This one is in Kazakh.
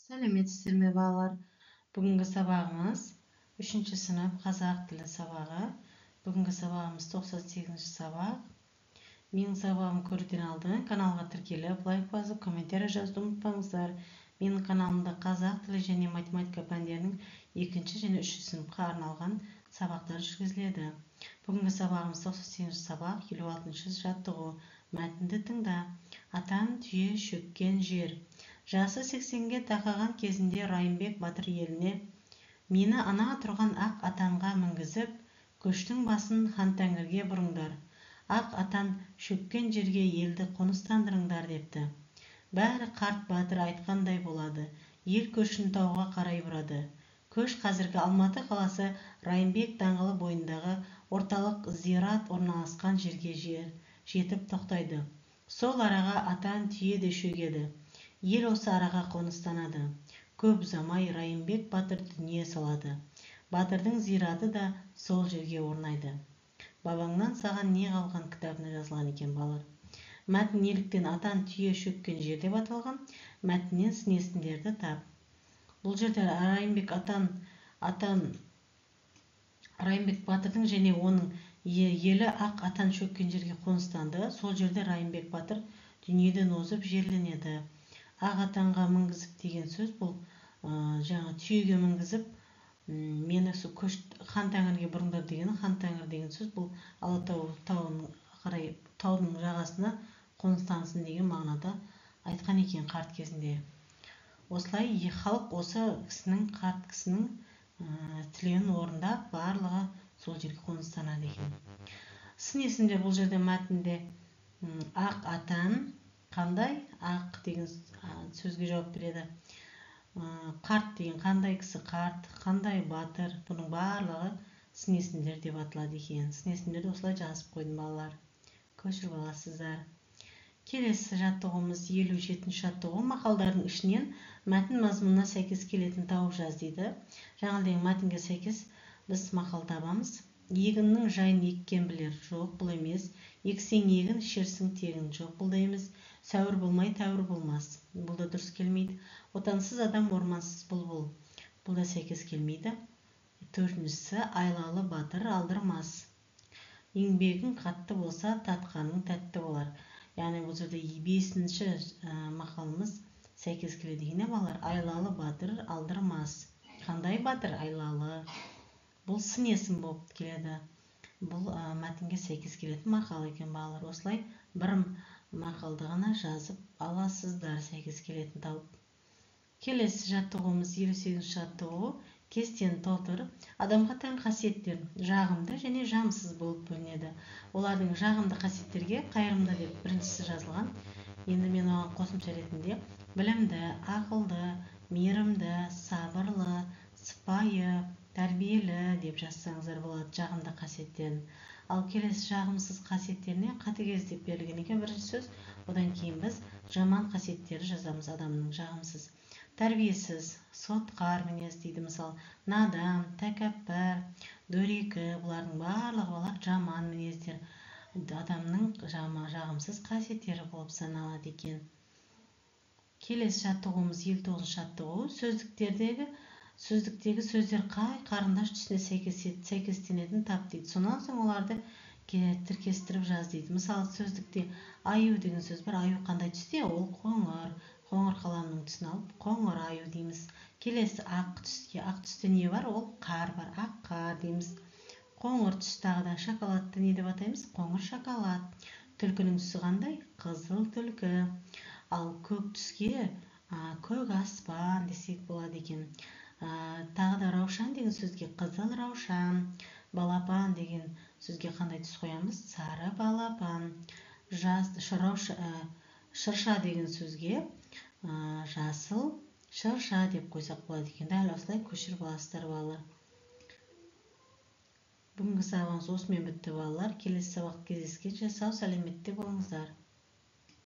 Сәлеметсіздер ме, балалар? Бүгінгі сабағымыз үшінші сынып қазақ тілі сабағы. Бүгінгі сабағымыз 98-ші сабақ. Менің сабағым көруден алдын каналға тіркеліп, лайк басып, комментарий жазуды ұмытпаңыздар. Менің каналымда қазақ тілі және математика пәндерінің екінші және үшінші сыныпқа арналған сабақтар жүргізіледі. Бүгінгі сабағымыз 98-ші сабақ, 56-шы жаттығу. Мәтінді тыңда. Атан түйе шөккен жер. Жасы 80-ге тақаған кезінде Райымбек батыр еліне: «Мені ана тұрған ақ атанға мінгізіп, көштің басын Хантәңірге бұрыңдар, ақ атан шөккен жерге елді қоныстандырыңдар», – депті. Бәрі қарт батыр айтқандай болады. Ел көшін тауға қарай бұрады. Көш қазіргі Алматы қаласы, Райымбек даңғылы бойындағы орталық зират орналасқан жерге жетіп тоқтайды. Сол араға атан түйе де шөгеді. Ел осы араға қоныстанады. Көп ұзамай Райымбек батыр дүние салады. Батырдың зираты да сол жерге орнайды. «Бабаңнан саған не қалған» кітабында жазылған екен, балалар. Мәтін неліктен «Атан түйе шөккен жер» деп аталған? Мәтіннен сын есімдерді тап. Бұл жерде Райымбек атан атан Райымбек батырдың және оның елі ақ атан шөккен жерге қоныстанды. Сол жерде Райымбек батыр дүниеден озып, жерленеді. Ақ атанға мінгізіп деген сөз бұл жаңа түйеге мінгізіп, мені сол көш Хан Тәңірге бұрыңдар дегені. Хан Тәңір деген сөз бұл Алатау тауының қарай, таудың жағасына қоныстансын деген мағынада айтқан екен қарт кезінде. Осылай халық осы кісінің, қарт кісінің тілеуін орындап, барлығы сол жерге қоныстанады екен. Сын есімдер бұл жерде мәтінде ақ атан қандай? Ақ деген сөзге жауап береді. Қарт деген қандай кісі? Қарт қандай? Батыр. Бұның барлығы сын есімдер деп аталады екен. Сын есімдерді осылай жазып қойдым, балалар, көшіріп аласыздар. Келесі жаттығуымыз 57-ші жаттығу. Мақалдардың ішінен мәтін мазмұнына сәйкес келетін тауып жаз дейді. Жаңағыдай мәтінге сәйкес біз мақал табамыз. Егіннің жайын еккен білер. Жоқ, бұл емес. Ексең егін, ішерсің тегін. Жоқ, бұл да емес. Сәуір болмай тәуір болмас. Бұл да дұрыс келмейді. Отансыз адам ормансыз бұлбұл. Бұл да сәйкес келмейді. Төртіншісі: айлалы батыр алдырмас. Еңбегің қатты болса, татқаның тәтті болар. Яғни бұл жерде бесінші мақалымыз сәйкес келеді екен, иә, балалар? Айлалы батыр алдырмас. Қандай батыр? Айлалы. Бұл сын есім болып келеді. Бұл мәтінге сәйкес келетін мақал екен, балалар. Осылай бір мақалды ғана жазып аласыздар, сәйкес келетін тауып. Келесі жаттығуымыз 58-ші жаттығу. Кестені толтыр. Адамға тән қасиеттер жағымды және жағымсыз болып бөлінеді. Олардың жағымды қасиеттерге қайырымды деп біріншісі жазылған. Енді мен оған қосымша ретінде білімді, ақылды, мейірімді, сабырлы, сыпайы, тәрбиелі деп жазсаңыздар болады жағымды қасиеттерін. Ал келесі жағымсыз қасиеттеріне қатыгез деп берілген екен бірінші сөз. Одан кейін біз жаман қасиеттері жазамыз адамның жағымсыз: тәрбиесіз, сотқар мінез дейді, мысалы, надан, тәкаппар, дөрекі. Бұлардың барлығы, балалар, жаман мінездер, адамның жағымсыз қасиеттері болып саналады екен. Келесі жаттығуымыз 59-шы жаттығу. Сөздіктегі сөздер қай қарындаш түсіне сәйкестенетінін тап дейді. Сонан соң оларды тіркестіріп жаз дейді. Мысалы, сөздікте аю деген сөз бар. Аю қандай түсте? Ол қоңыр. Қоңыр қаламның түсін алып, қоңыр аю дейміз. Келесі ақ түске. Ақ түсте не бар? Ол қар бар, ақ қар дейміз. Қоңыр түс тағы да шоколадты не деп атаймыз? Қоңыр шоколад. Түлкінің түсі қандай? Қызыл түлкі. Ал көк түске көк аспан десек болады екен. Тағы да раушан деген сөзге қызыл раушан. Балапан деген сөзге қандай түс қоямыз? Сары балапан. Жас, шырша деген сөзге жасыл шырша деп қойсақ болады екен. Дәл осылай көшіріп аласыздар, балалар. Бүгінгі сабағымыз осымен бітті, балалар. Келесі сабақта кездескенше сау сәлеметте болыңыздар.